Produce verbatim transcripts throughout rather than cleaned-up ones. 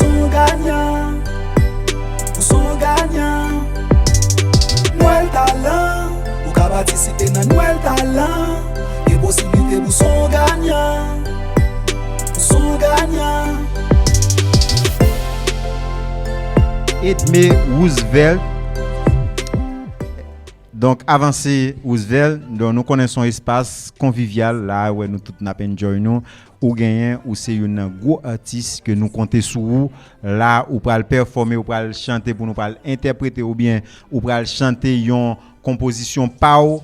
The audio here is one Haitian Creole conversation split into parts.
Son ganyan, ou son ganyan. Nwèl Talan, ou ka patisipe nan Nwèl Talan. Gen posiblite pou son ganyan, ou son ganyan. Edme Roosevelt. Donk, avanse Roosevelt, donk nou konnen se yon espas konvivyal, la wè nou tout n ap enjoy nou. Ou genyen, ou se youn nan gwo atis ke nou konte sou ou. La, ou pral pèfòme, ou pral chante pou nou pral entèprete oubyen ou pral chante yon konpozisyon pa w.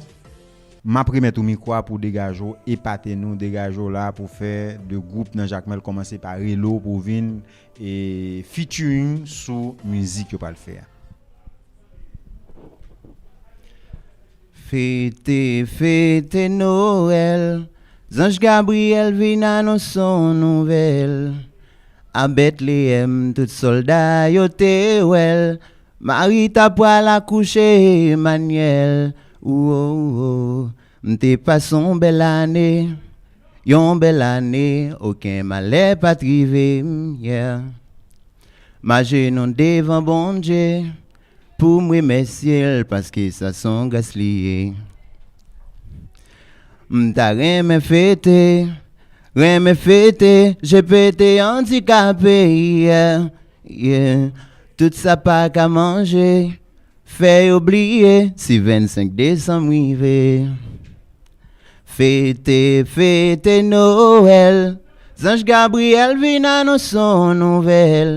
M ap remèt ou mikwo a pou w degaje w, epate nou, degaje w la pou fè de gwoup nan Jakmèl kòmanse pa rele w pou w vin e featuring sou mizik yo pral fè a. Fete, fete Nwèl, zanj Gabriyèl vin anonse yon nouvèl. A Betleyèm, tout sòlda yo te wè l. Mari ta pral akouche Emanyèl. Ou, ou, ou, m te pase yon bèl ane, yon bèl ane, okenn malè pa t rive m, yeah. M ajenou devan Bondye pou m remèsye l, paske sa se yon gras li ye. M ta renmen fete, renmen fete, je pete andikape, yeah, yeah. Tout sa pa ka manje, fè yo bliye si vennsenk desanm rive. Fete, fete Nwèl, zanj Gabriyèl vin anonse yon nouvèl.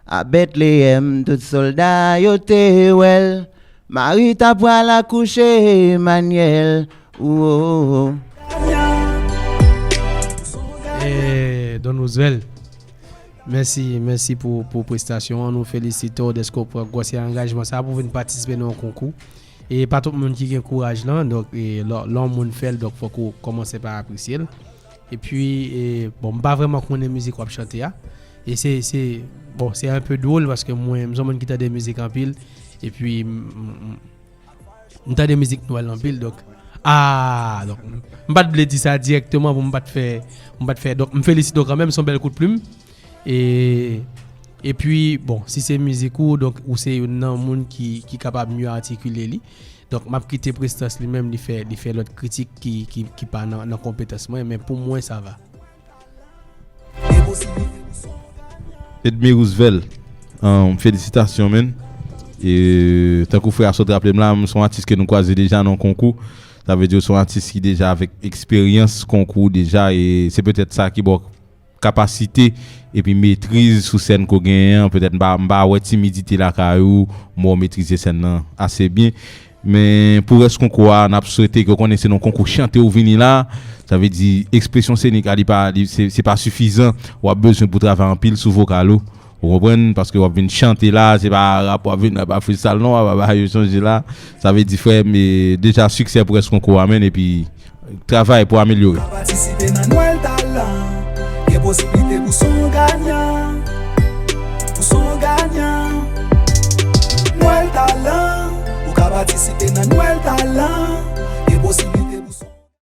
A Betleyèm, tout sòlda yo te wè l. Mari ta pral akouche Emanyèl. Ou, ou, ou. Eh, Don Roosevelt, mèsi, mèsi pou, pou prestasyon an. Nou felisite w dèske w pran gwosè angajman sa pou vin patisipe nan yon konkou. E pa tout moun ki gen kouraj lan, donk e, lè lè yon moun fè l, donk fòk ou kòmanse pa apresye l. Epi, e, bon, m pa vrèman konnen mizik w ap chante a. E se, se, bon, se un peu drôle paske mwen, m se yon moun ki tande mizik anpil. Epi, m, m, m, m tande mizik Nwèl anpil, donk. Ah, donk, m pa t vle di sa dirèkteman pou m pa t fè, m pa t fè. Donk, m felisite w kanmenm, se yon bèl kout plim. E, epi, bon, si se mizik ou, donk, ou se youn nan moun ki, ki kapab mye atikile li. Donk, m ap kite Prestans li menm, li fè, li fè lòt kritik ki, ki, ki pa nan, nan konpetans mwen, men pou mwen, sa va. Edme Roosevelt, um, felisitasyon, man. E, tankou frè a sot raple m la, m se yon atis ke nou kwaze deja nan konkou. Sa vle di w se yon atis ki deja avèk eksperyans konkou deja, e se petèt sa ki ba w kapasite epi metriz sou sèn ke w genyen an. Petèt m pa, m pa wè timidite lakay ou, m wè w metrize sèn nan ase byen. Men pou rès konkou a, n ap swete ke w konnen se nan konkou chante w vini la. Sa vle di ekspresyon senik a li pa, li, se, se pa sifizan. W ap bezwen pou travay anpil sou vokal ou. Ou konprann? Paske w ap vin chante la, se pa rap w ap vin, pa freestyle non, w ap, ap, yo chanje la. Sa vle di frè m, e, deja siksè pou rès konkou a, man, epi travay pou amelyore. Patisipe nan Nwèl Talan, gen posiblite pou son ganyan, pou son ganyan. Nwèl Talan, ou ka patisipe nan Nwèl Talan, gen posiblite